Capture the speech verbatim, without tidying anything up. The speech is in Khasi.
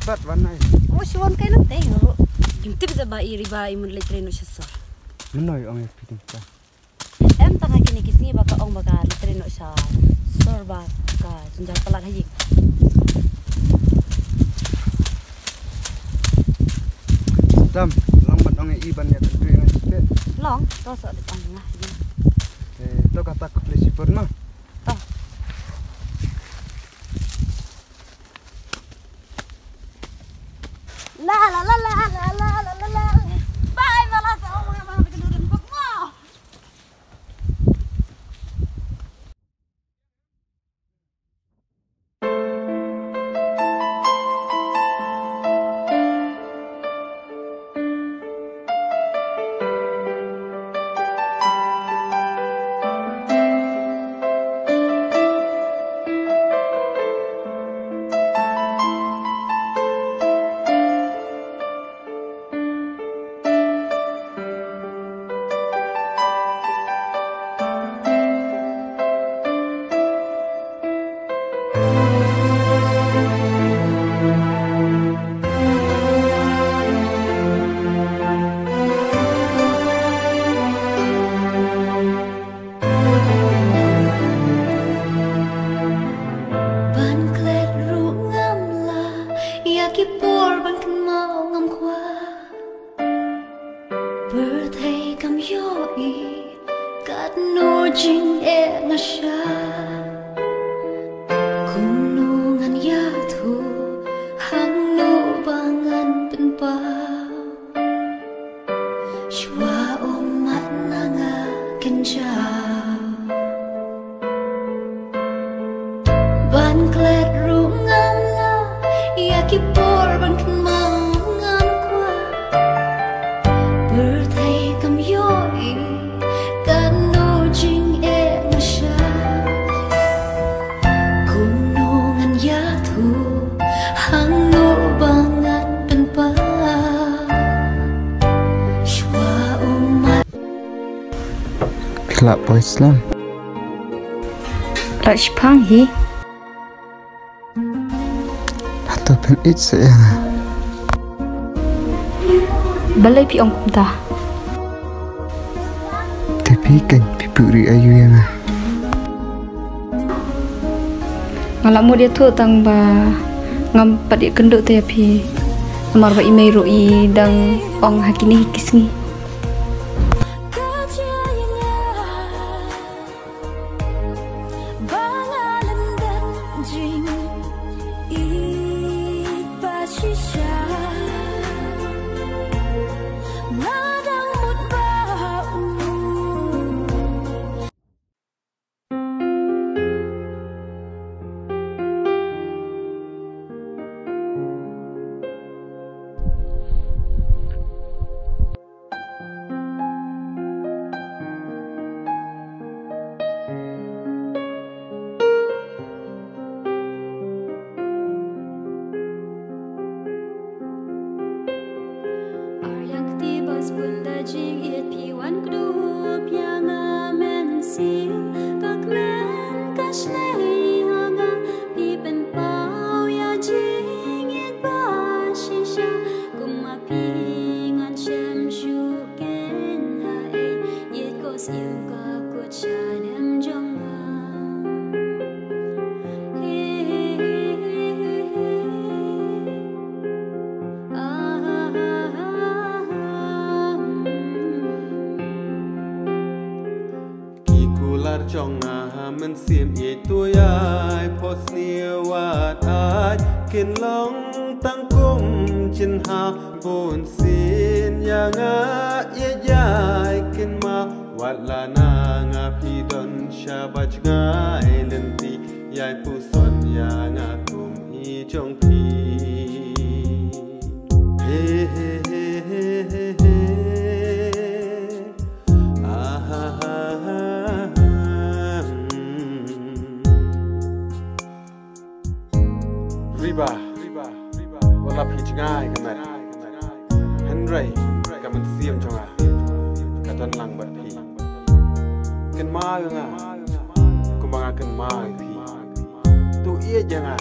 pat wan ai. Mo shu wan kai nang te ruh. Ngim tip da ba i Riba i mut leit trei noh sha sor. Mynno i ong ïa phi tang ka? Em tang ha kine ki sngi ba ka ong ba ka leit trei noh sha sor ba ka jynjar palat ha ïing. Dam, lang ban ong ïa i ban ïa kyntu ïa nga shisha. Long, to sa dei ong nga. Eh, to kata ka pli sipur ma. To. La la la la la la la la. Bye, ma la sa ong ma ma ka dun bok mo. Ban klet ruh ngam lah ïa ki por ban kynmaw ngam kwah. Pyrthei kam ïohi katno jingeh nga shah. Kumno ngan ïathuh hangno ba ngan pynpaw. Shuwa ummat na nga kynjaw. Ban klet ruh ngam lah ïa ki por ban kynmaw ngam kwah. Pyrthei kam ïohi katno jingeh nga shah. Kumno ngan ïathuh hangno ba ngan pynpaw. Shuwa ummat. Phi lah poi slem? Lah shipang hi. Hato phin ïeit sa ïa nga? Balei phi ong kumta? Te phi kan phi puri ayu ïa nga. Nga la mut ïathuh tang ba ngam pat ïakynduh te ïa phi. Namar ba i mei ruh i dang ong ha kine ki sngi. Arliang kti ba sbun da jingïeit phi wan kdup ïa nga mynsiem, ka kmen ka shlei ha nga phi pynpaw ïa jingïeit ba shisha. Kum ma phi ngan shem shuh kein ha ei, ïeit ko siem ka kut sha dem jong nga. Ki kular jong nga ha mynsiem ïeit tu ïai pos ni wat ai, kin long tang kum jin ha bun sin ïa nga ïeit ïai kin ma. Wat la na nga phi don sha ba jngai lynti, ïai puson ïa nga kum i jong phi. He, he, he, he, he, he. Ah, ha, ha, ha, ha. Riba, wat la phi jngai ka met, hynrei ka mynsiem jong nga ka don lang bad phi. Kynmaw ïa nga kumba nga kynmaw ïa phi. To ïeit ïa nga